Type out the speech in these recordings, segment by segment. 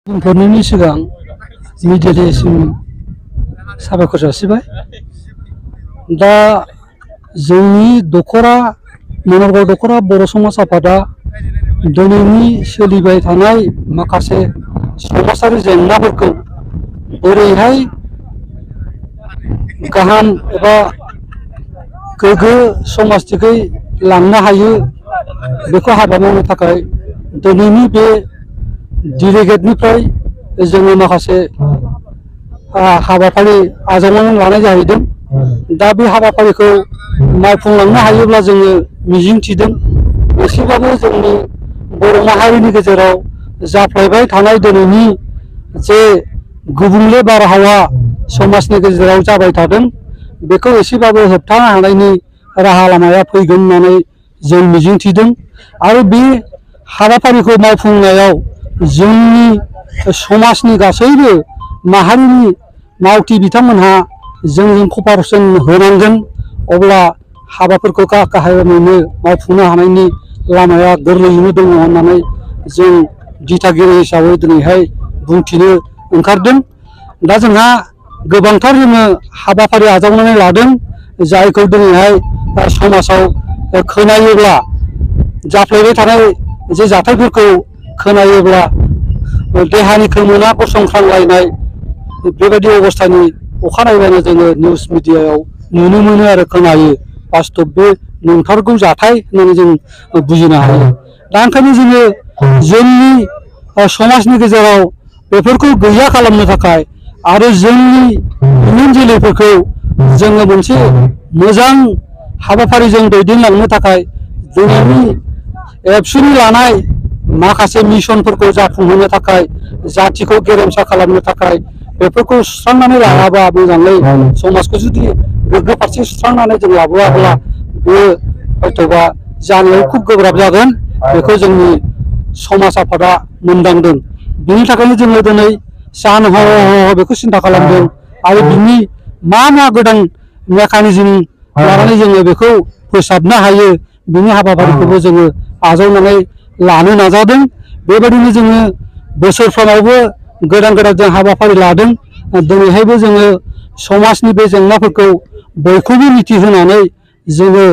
बुंफोरनायनि सिगां मिडियासिम साबायखर जासिबाय। दा जोंनि दखरा मनरगाव दखरा बर' समाज आफादा दिनैनि सोलिबाय थानाय माखासे समाजारि जेंनाफोरखौ बोरैहाय गाहाम एबा गोग्गो समाजथिखै लांनो हायो बेखौ हाबा मावनो थाखाय दिनैनि बे डिलिगेटनिफ्राय जोङो माखासे हाबाफारि आजावनानै लानाय जाहैदों। दा बे हाबाफारिखौ मावफुंलांनो हायोब्ला जोङो मिजिंथिदों एसेबाबो जोंनि बर' माहारिनि गेजेराव जाफ्लेबाय थानाय दिनैनि जे गुबुंले बारहावा समाजनि गेजेराव जाबाय थादों बेखौ एसेबाबो होबथानो हानायनि राहा लामाया फैगोन होननानै जों मिजिंथिदों। आरो बे हाबाफारिखौ मावफुंनायाव जोंनि समाजनि गासैबो माहारिनि मावथि बिथांमोनहा जोंजों कपारेसन होनांगोन, अब्ला हाबाफोरखौ गाहायैनो मावफुंनो हानायनि लामाया गोरलैयैनो दङ होननानै जों दिथागिरि हिसाबै दिनैहाय बुंथिनो ओंखारदों। दा जोंहा गोबांथार जोङो हाबाफारि आजावनानै लादों जायखौ दिनैहाय समाजाव खोनायोब्ला जाफ्लेबाय थानाय जे जाथायफोरखौ खोनायोब्ला देहानि खोमोना गसंख्रांलायनाय बेबायदि अबस्थानि अखानायबानो जोङो निउस मिडियायाव नुनो मोनो आरो खोनायो। बास्तब बे नंथारगौ जाथाय होननानै जों बुजिनो हायो। दा ओंखायनो जोङो जोंनि समाजनि गेजेराव बेफोरखौ गैया खालामनो थाखाय आरो जोंनि इयुन जोलैफोरखौ जोङो मोनसे मोजां हाबाफारिजों दैदेनलांनो थाखाय दिनैनि एबसुनि लानाय माखासे मिशनफोरखौ जाफुंहोनो थाखाय जाथिखौ गेरेमसा खालामनो थाखाय बेफोरखौ सुस्रांनानै लायाबा मोजाङै समाजखौ जुदि गोग्गो फारसे सुस्रांनानै जों लाबोआब्ला बे हयथ'बा जानायाव खुब गोब्राब जागोन बेखौ जोंनि समाज आफादा मोनदांदों। बिनि थाखायनो जोङो दिनै सान हर बेखौ सिन्था खालामदों आरो बिनि मा गोदान मेकानिजम लानानै जोङो बेखौ फोसाबनो हायो बिनि हाबाफारिखौबो जोङो आजावनानै लानो नाजादों। बेबायदिनो जोङो बोसोरफ्रामावबो गोदान जों हाबाफारि लादों। दिनैहायबो जोङो समाजनि बे जेंनाफोरखौ बयखौबो मिथिहोनानै जोङो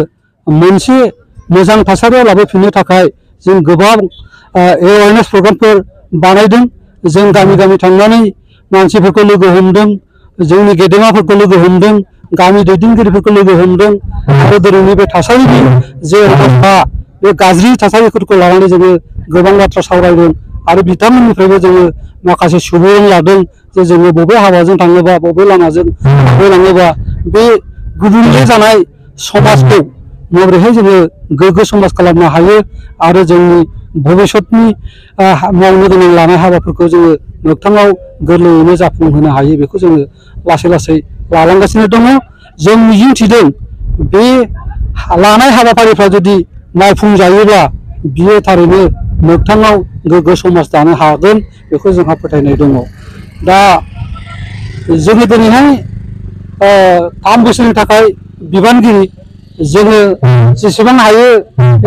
मोनसे मोजां थासारियाव लाबोफिननो थाखाय जों गोबां एवारनेस प्रग्रामफोर बानायदों। जों गामि गामि थांनानै मानसिफोरखौ लोगो हमदों, जोंनि गेदेमाफोरखौ लोगो हमदों, गामि दैदेनगिरिफोरखौ लोगो हमदों आरो दिनैनि बे थासारिनि जे अबस्था बे गाज्रि थासारिफोरखौ लानानै जोङो गोबां बाथ्रा सावरायदों आरो बिथांमोननिफ्रायबो जोङो माखासे सुबुरुन लादों जे जोङो बबे हाबाजों थाङोबा बबे लामाजों लाङोबा बे गुबुंले जानाय समाजखौ माबोरैहाय जोङो गोग्गो समाज खालामनो हायो आरो जोंनि भबिसतनि मावनो गोनां लानाय हाबाफोरखौ जोङो मोगथाङाव गोरलैयैनो जाफुंहोनो हायो बेखौ जोङो लासै लासै लालांगासिनो दङ। जों मिजिंथिदों बे लानाय हाबाफारिफ्रा जुदि मावफुंजायोब्ला बियो थारैनो मोगथाङाव गोग्गो समाज दानो हागोन बेखौ जोंहा फोथायनाय दङ। दा जोङो दिनैहाय 3 बोसोरनि थाखाय बिबानगिरि जोङो जेसेबां हायो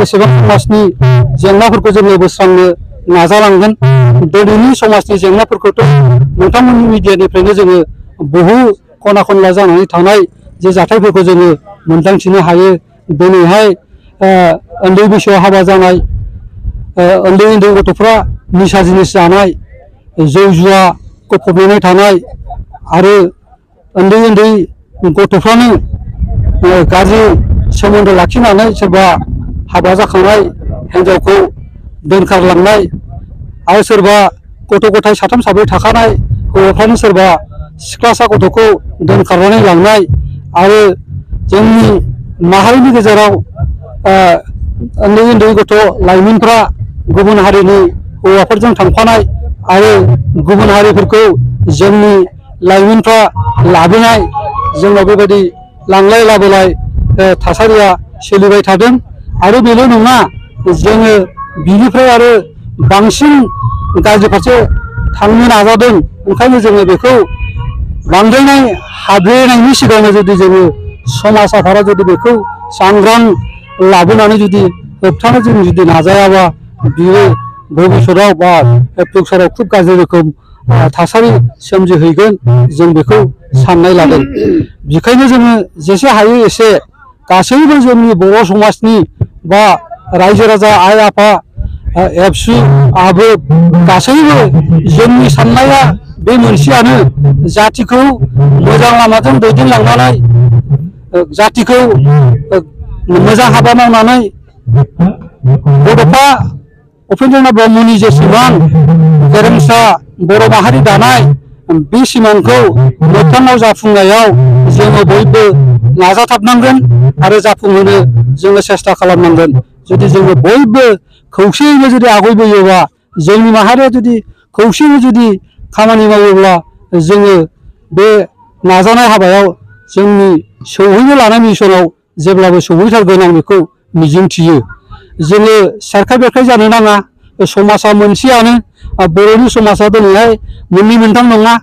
एसेबां समाजनि जेंनाफोरखौ जोङो बोस्रांनो नाजालांगोन। दिनैनि समाजनि जेंनाफोरखौथ' नोंथांमोननि मिडियानिफ्रायनो जोङो बहु खना खनला जानानै थानाय जे जाथायफोरखौ जोङो मोनदांथिनो हायो। दिनैहाय उन्दै बैसोआव हाबा जानाय, उन्दै उन्दै गथ'फ्रा निसा जिनिस जानाय, जौ जुवा गफबनानै थानाय आरो उन्दै उन्दै गथ'फ्रानो गाज्रि सोमोन्दो लाखिनानै सोरबा हाबा जाखांनाय हिन्जावखौ दोनखारलांनाय आरो सोरबा गथ' गथाय 3 4 थाखानाय हौवाफ्रानो सोरबा सिख्लासा गथ'खौ दोनखारनानै लांनाय आरो जोंनि माहारिनि गेजेराव उन्दै उन्दै गथ' लाइमोनफ्रा गुबुन हारिनि हौवाफोरजों थांफानाय आरो गुबुन हारिफोरखौ जोंनि लाइमोनफ्रा लाबोनाय, जोंनाव बेबायदि लांलाय लाबोलाय थासारिया सोलिबाय थादों। आरो बेल' नङा, जोङो बिनिफ्राय आरो बांसिन गाज्रि फारसे थांनो नाजादों। ओंखायनो जोङो बेखौ बांद्रायनाय हाबनायनि सिगांनो जुदि जोङो समाज आफादा जुदि बेखौ सांग्रां लाबोनानै जुदि होबथानो जों जुदि नाजायाबा बियो भबिष्यताव बा फिउचाराव खुब गाज्रि रोखोम थासारि सोमजिहैगोन जों बेखौ साननाय लादों। बेखायनो जोङो जेसे हायो एसे गासैबो जोंनि बर' समाजनि बा रायजो राजा आइ आफा एबसु आबो गासैबो जोंनि साननाया बे मोनसेयानो जातिखौ मोजां लामाजों दैदेनलांनानै जातिखौ मोजां हाबा मावनानै बड'फा उपेन्द्र नाथ ब्रह्मनि जेसेबां गेरेमसा बर' माहारि दानाय बे सिमांखौ मोगथाङाव जाफुंनायाव जोङो बयबो नाजाथाबनांगोन आरो जाफुंहोनो जोङो सेस्था खालामनांगोन। जुदि जोङो बयबो खौसेयैनो जुदि आवगायबोयोबा जोंनि माहारिया जुदि खौसेयै जुदि खामानि मावोब्ला जोङो बे नाजानाय हाबायाव जोंनि सौहैनो लानाय मिशनाव जेब्लाबो सौहैथारगोन आं बेखौ मिजिंथियो। जोङो सेरखाय बेरखाय जानो नाङा। समाजा मोनसेयानो बर'नि समाजा दिनैहाय मोननै मोनथाम नङा।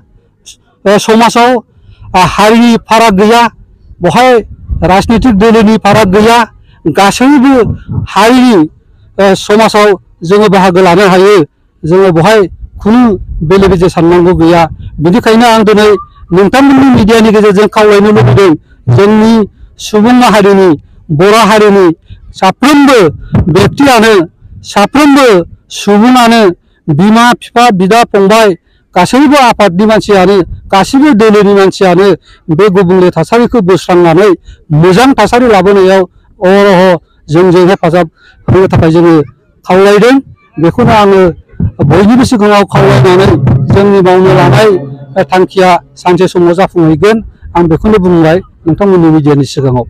समाजाव हारिनि फाराग गैया, बहाय राजनितिक दोलोनि फाराग गैया। गासैबो हारिनि समाजाव जोङो बाहागो लानो हायो। जोङो बहाय खुनु बेले बेजे साननांगौ गैया। बेनिखायनो आं दिनै नोंथांमोननि मिडियानि गेजेरजों खावलायनो लुबैदों जोंनि सुबुं माहारिनि बर' हारिनि साफ्रोमबो बेक्तियानो साफ्रोमबो सुबुङानो बिमा बिफा बिदा फंबाय गासैबो आफादनि मानसियानो गासैबो दोलोनि मानसियानो बे गुबुंले थासारिखौ बोस्रांनानै मोजां थासारि लाबोनायाव अरह जोंजों हेफाजाब होनो थाखाय जोङो खावलायदों। बेखौनो आङो बयनिबो सिगाङाव खावलायनानै जोंनि मावनो लानाय थांखिया सानसे समाव जाफुंहैगोन आं बेखौनो बुंबाय नोंथांमोननि मिडियानि सिगाङाव।